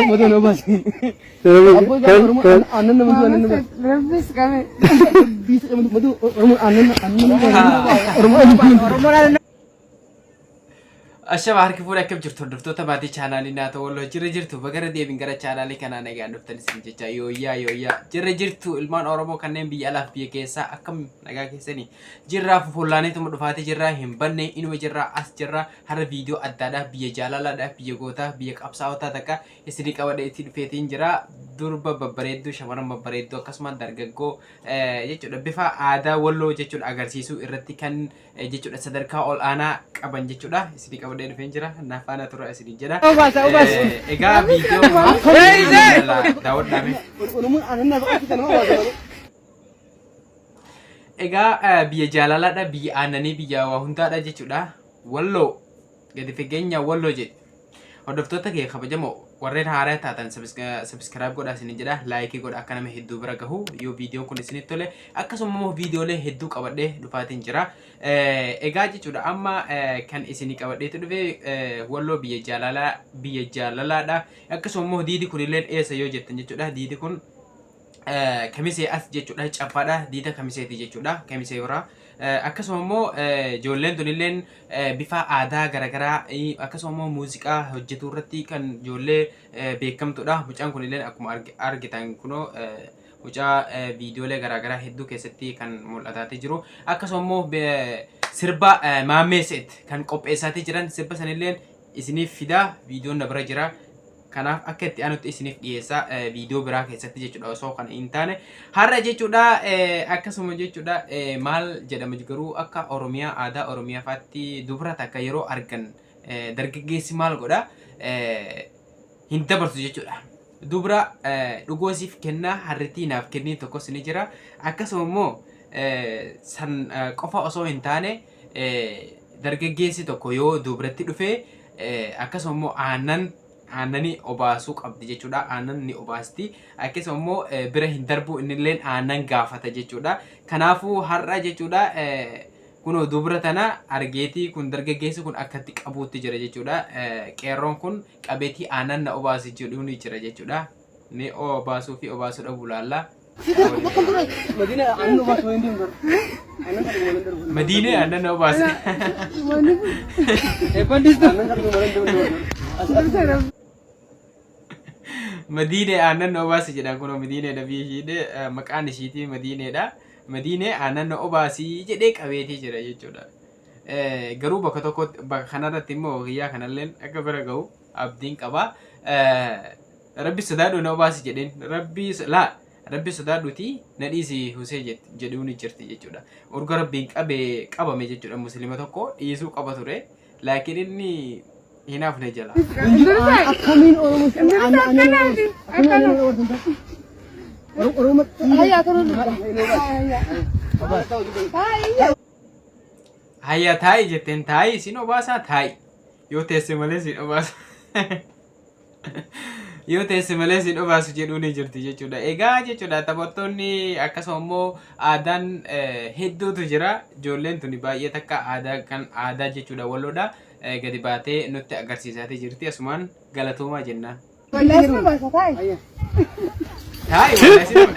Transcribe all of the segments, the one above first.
Matu na baasi. Abboo gaafa Oromoo aannan nama aannan nama. Rabbis qabe. Rabbiis qabe matu Oromoo aannan aannan nama Oromoo aannan. Ashama harki fuudhee akkam jirtu hordoftoota maatii chaanaalii Naatoo Walloo jirra jirtu bagara deebiin gara chaanaalii kanaa nagaan dhuftan isin jecha yooyyaa yooyyaa jirra jirtu ilmaan Oromoo kanneen biyya alaaf biyya keessaa akkam nagaa keessanii jirraa fufullaaneetuma dhufaatii jirraa hin banne inuma jirraa as jirraa har'a viidiyoo addaadhaa biyya jaalalaadhaa biyya gootaa biyya qabsaa'otaa takka isinii qabadhe itti dhufeetiin jira durba babbareedduu shamarran babbareedduu akkasuma dargaggoo jechuudha bifa aadaa walloo jechuudha agarsiisuu irratti kan jechuudha sadarkaa ol aanaa qaban jechuudha isinii qabadhee dhufeen jira na faana tura isinii jedha. Obaasa, obaasa. Egaa viidiyoo kana daawwadhaame. Oromoon aannan naaf qabsiisa nama baasa. Egaa biyya jaalalaadha biyya aannanii biyya waa hundaadha jechuudha. Walloo gadi fageenya walloo jedhe. Hordoftoota kee kabajamoo warreen haaraa taatan subscribe godhaa isinin jedha like godha akka nama hedduu bira gahu yoo viidiyoon kun isinitti tole akkasuma immoo viidiyoolee hedduu qabadhee dhufaatiin jira. Egaa jechuudha amma kan isinii qabadheetu dhufe walloo biyya jaalalaa biyya jaalalaadha. Akkasuma immoo diidi kunillee eessa yoo jettan jechuudha diidi kun kamisee as jechuudha caffaadha diida kamiseeti jechuudha kamisee biraa. Akkasuma immoo ijoolleen tunilleen bifa aadaa garaagaraa akkasuma immoo muuziqaa hojjetuu irratti kan ijoollee beekamtudha. Mucaan kunilleen akkuma argitan kunoo mucaa viidiyoolee garaagaraa hedduu keessatti kan mul'ataatee jiru. Akkasuma immoo sirba Maammee Seet kan qopheessaatii jiran sirba sanilleen isiniif fidaa viidiyoon na bira jira. Kanaaf akka itti aanutti isiniif dhiyeessa viidiyoo biraa keessatti jechuudha osoo kana hin taane. Har'a jechuudha akkasuma jechuudha maal jedhama garuu akka Oromiyaa aadaa Oromiyaa faatti dubra takka yeroo argan dargaggeessi maal godha hin dabarsu jechuudha. Dubra dhugoo siif kennaa harritii naaf kennii tokkos ni jira. Akkasuma immoo san qofa osoo hin taane dargaggeessi tokko yoo dubratti dhufe akkasuma immoo aannan aannani obaasuu qabdi jechuudha. Aannan ni obaasti. Akkasuma immoo bira hin darbu innilleen aannan gaafata jechuudha. Kanaafuu har'a jechuudha kunoo dubra tana argeetii kun dargaggeessi kun akkatti qabuutti jira jechuudha. Qeerroon kun qabeetii aannan na obaasi jedhuu ni jira jechuudha. Ni obaasuu fi obaasuu dhabuu laalla. Madina aannan obaasuu hin deemu garuu. Aannan kan dhugu malee darbu. Madiinee aannan na obaase. Aannan kan dhugu malee darbu. As as. Madiinee aannan na obaasi jedhan kunoo Madiineedha biyya ishiidhe maqaan ishiitii Madiineedha. Madiinee aannan na obaasi jedhee qabeetii jira jechuudha. Garuu bakka tokkotti bakka kanarratti immoo kiyyaa kanalleen akka bira gahu abdiin qaba. Rabbi sodaadhu na obaasi jedheen rabbi laa rabbi sodaadhuti na dhiisi Husee jedhuun jirti jechuudha. Urga rabbiin qabe qabame jechuudha muslima tokko dhiisuu qaba ture. Laakiin inni hin hafne jala. Akkamiin Oromoo aannan aannan akkamiin aannan obaasuu Oromoo Hayya kana Hayya. Hayya taa'i jetteen taa'i siin obaasaa taa'i. Yoo teesse malee siin obaasa. Yoo teesse malee siin obaasu jedhuu ni jirti jechuudha. Egaa jechuudha taphattoonni akkasuma immoo aadaan hedduutu jira. Ijoolleen tuni baay'ee takka aadaa kan aadaa jechuudha walloodha. Gadi baatee nutti agarsiisaatii jirti. Asumaan galatoomaa jennaan. Wallahi suma baasa taa'i. Taa'i wallahi siin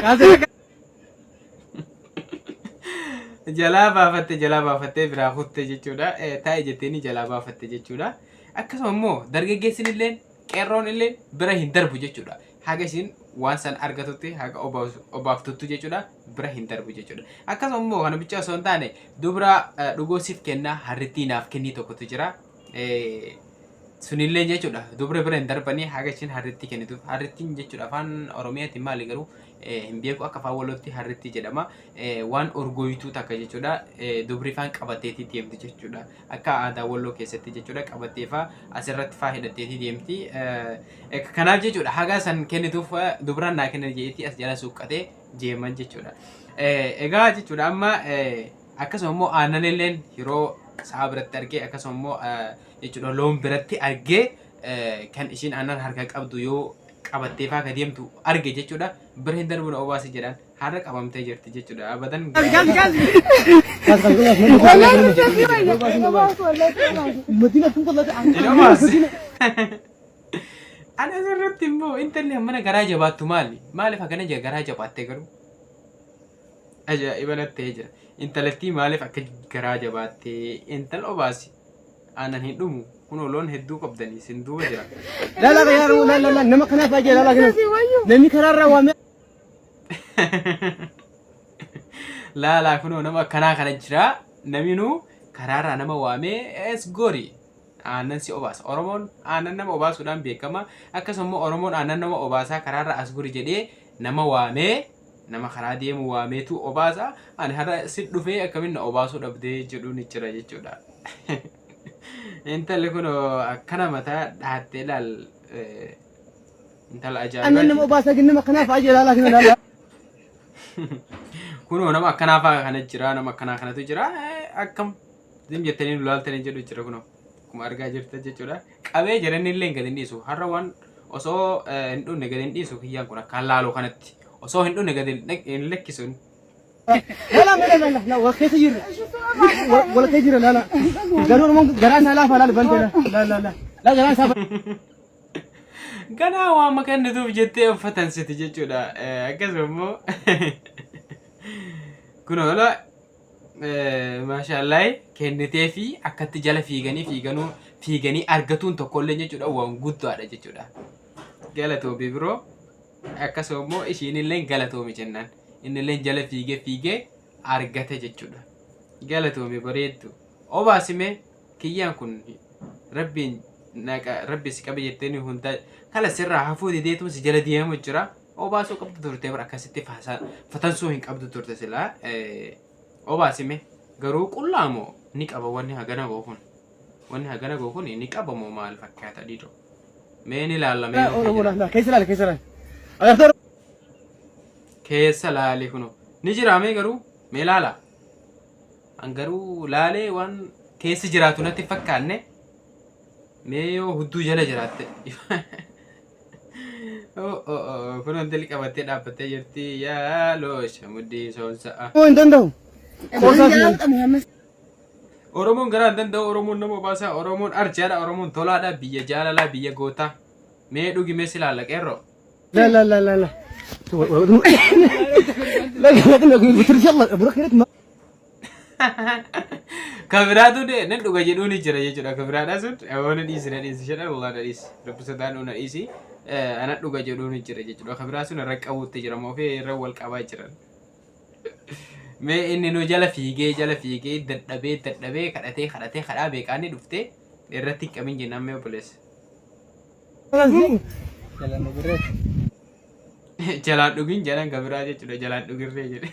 obaasa. Jalaa baafatte jalaa baafattee biraa kutte jechuudha. Taa'i jetteeni jalaa baafatte jechuudha. Akkasuma immoo dargaggeessin illee qeerroon illee bira hin darbu jechuudha. Haga isin waan san argatutti haga obaaftuttu jechuudha bira hin darbu jechuudha. Akkasuma immoo kana bichaa osoo hin taane dubra dhugoo siif kennaa harrittii naaf kennii tokkotu jira. Sunillee jechuudha dubra bira hin darbanii haga ishiin harrittii kennituuf. Harrittiin jechuudha afaan Oromiyaatiin maali garuu hin beeku akka afaan Wallootti harrittii jedhama. Waan orgooytuu takka jechuudha dubri faan qabatteetii deemti jechuudha. Akka aadaa Walloo keessatti jechuudha qabattee faa asirratti faa hidhatteetii deemti. Kanaaf jechuudha haga san kennituuf dubraan naa kennan jedheetii as jala suuqqatee deeman jechuudha. Egaa jechuudha amma akkasuma immoo aannan illeen yeroo sa'a biratti argee akkasuma immoo jechuudha loon biratti argee kan ishiin aannan harka qabdu yoo qabattee faa ka deemtu arge jechuudha bira hin darbu na obaasi jedhaan har'a qabamtee jirti jechuudha abadan. Madina kun Hin obaasi. Ana asirratti immoo intalli hammana garaa jabaattu maali? Maaliif akkana garaa jabaatte garuu? Ajaa'iba natti ta'ee jira. Intalattii maaliif akka garaa jabaattee intala obaasi? Aannan hin dhumu. Kunoo loon hedduu qabdanii isin duuba jira. La la yaa la la la nama kanaaf ajee la la kana. Namni karaarraa waamee Laalaa kunoo nama akkanaa kana jira. Naminuu karaarraa nama waamee es gori. Aannan si obaasa. Oromoon aannan nama obaasuudhaan beekama. Akkasuma immoo Oromoon aannan nama obaasaa karaarraa as gori jedhee nama waamee nama karaa deemu waameetu obaasa. Ani har'a si dhufee akkamiin na obaasuu dhabdee jedhuun ni jira jechuudha. Intalli kun akkana mataa dhaattee laal intala aannan nama ajaa'ibaati. obaasaa nama kanaaf ajee la la kana la la. Kunoo nama akkanaa fa'aa kana jira, nama akkanaa kanatu jira. Akkam zim jettanii nu laaltanii jedhu jira kunoo. Akkuma argaa jirtan jechuudha. Qabee jiran illee gadi hin dhiisu. Har'a waan osoo hin dhumne gadi hin dhiisu kiyyaan kun akkaan laaloo kanatti. Osoo hin dhumne gadi hin lakkisu. La la la la la wal keessa jirra. Wal keessa jirra la la. Garuu Oromoon garaa isaa laafa laal bante la la la la. La garaa isaa Ganaa waan makannituuf jettee uffatan siti jechuudha. Akkasuma immoo kunoo la maashaallahi kennitee fi akkatti jala fiiganii fiiganuu fiiganii argatuun tokkollee jechuudha waan guddaadha jechuudha. Galatoomi biroo akkasuma immoo ishiin illee galatoomi jennaan innillee jala fiigee fiigee argate jechuudha. Galatoomi bareeddu. Obaasime kiyyaan kun rabbiin naqa rabbi si qabe jettee hunda kala sirraa hafuu dideetu si jala deemu jira. Obaasuu qabdu turte bara akkasitti fatansuu hin qabdu turte silaa. Obaasime garuu qullaa moo ni qaba wanni hagana goo kun. Wanni hagana goo kun ni qaba moo maal fakkaata dhiiroo. Mee ni ilaalla mee Oromoo la la keessa laal keessa laal. Agartee keessa laali kunoo. Ni jira mee garuu mee laala. An garuu laalee waan keessa jiraatu natti hin fakkaanne. Mee yoo hudduu jala jiraatte. Kun intalli qabattee dhaabbattee jirti. Yaa loosha muddii soonsa'a. Oromoo hin danda'u. Qoosaa fi Oromoon garaa hin danda'u. Oromoon nama obaasaa. Oromoon arjaadha. Oromoon tolaadha. Biyya jaalalaa. Biyya gootaa. Mee dhugi mee si laalla qeerroo. La la la la la. La la la la la la. Kabiraatu de nan dhuga jedhuun ni jira jechuudha. Kabiraadhaa sun na dhiisi na dhiisi jedhan Allah na dhiisi. Rabbi na dhiisi. Ana dhuga jedhuun ni jira jechuudha. Kabiraa sun irra qabuutti jira moo ofii irra wal qabaa jiran. Mee inni nu jala fiigee jala fiigee dadhabee dadhabee kadhatee kadhatee kadhaa beekaanii dhuftee irratti hin qabin jennaan mee obboleessa. Jalaan dhugin jedhan kabiraa jechuudha. Jalaan dhugirree jedhe.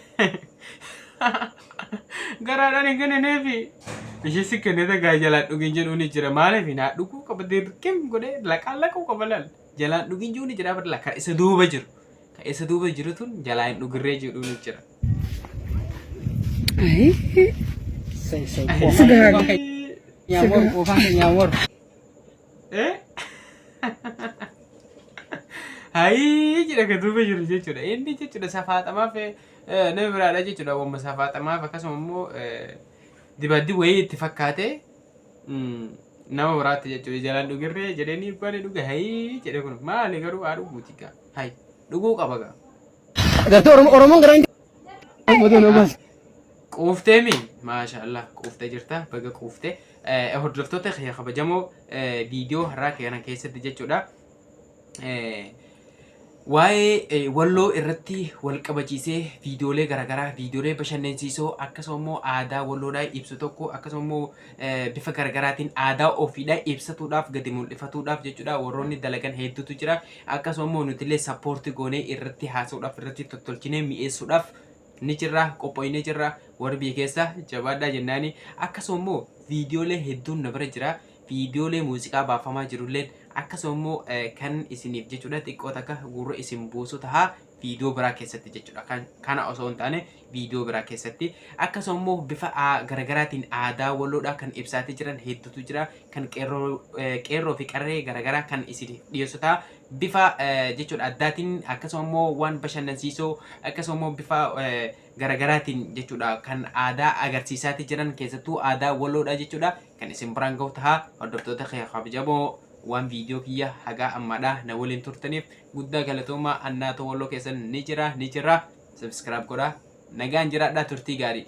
Garaadhaan hin kennineefi. Ishee si kennite gaa jalaan dhugin jedhuun ni jira. Maaliif naa dhuguu qaba dirqim godhee laqaan laquu qaba laal. Jalaan dhugin jedhuun ni jira badala kan isa duuba jiru. Kan isa duuba jiru tun jalaa hin dhugirree jedhuun ni jira. Eh? Hayii jedha kan duuba jiru jechuudha. Inni jechuudha safaaxamaaf nama biraadha jechuudha. Wamma safaaxamaaf akkasuma immoo dibaddi wayii itti fakkaate nama biraatti jechuudha. Jalaan dhugirree jedhanii bani dhuge hayii jedhe kun maali garuu haa dhuguuti gaa. Hayi dhuguu qaba gaa. Agartee Oromoon garaa hin danda'u. Quuftee mi? Maashaallah quuftee jirta baga quuftee. Hordoftoota kiyya kabajamoo viidiyoo har'aa kana keessatti jechuudha. Waa'ee walloo irratti wal qabachiisee viidiyoolee garaagaraa viidiyoolee bashannansiisoo akkasuma immoo aadaa walloodhaa ibsu tokko akkasuma immoo bifa garaagaraatiin aadaa ofiidhaa ibsatuudhaaf gadi mul'ifatuudhaaf jechuudha warroonni dalagan hedduutu jira akkasuma immoo nutillee support goonee irratti haasa'uudhaaf irratti tottolchinee mi'eessuudhaaf ni jirra qophoonee jirra warri biyya keessa jabaadhaa jennaani akkasuma immoo viidiyoolee hedduun na bira jira viidiyoolee muuziqaa baafamaa jirulleen akkasuma immoo kan isiniif jechuudha xiqqoo takka gurra isin buusu tahaa viidiyoo biraa keessatti jechuudha kana osoo hin taane viidiyoo biraa keessatti akkasuma immoo bifa garagaraatiin aadaa walloodhaa kan ibsaatii jiran hedduutu jira kan qeerroo fi qarree garagaraa kan isiniif dhiyeessu ta'a bifa jechuudha addaatiin akkasuma immoo waan bashannansiisoo akkasuma immoo bifa garagaraatiin jechuudha kan aadaa agarsiisaatii jiran keessattuu aadaa walloodhaa jechuudha kan isin biraan gahu ta'a hordoftoota kiyya kabajamoo. Waan viidiyoo kiyya hagaa ammaadhaa na waliin turtaniif guddaa galatoomaa. Annaatoo Walloo keessan ni jira, ni jira. Subscribe godhaa. Nagaan jiraadhaa, turtii gaarii.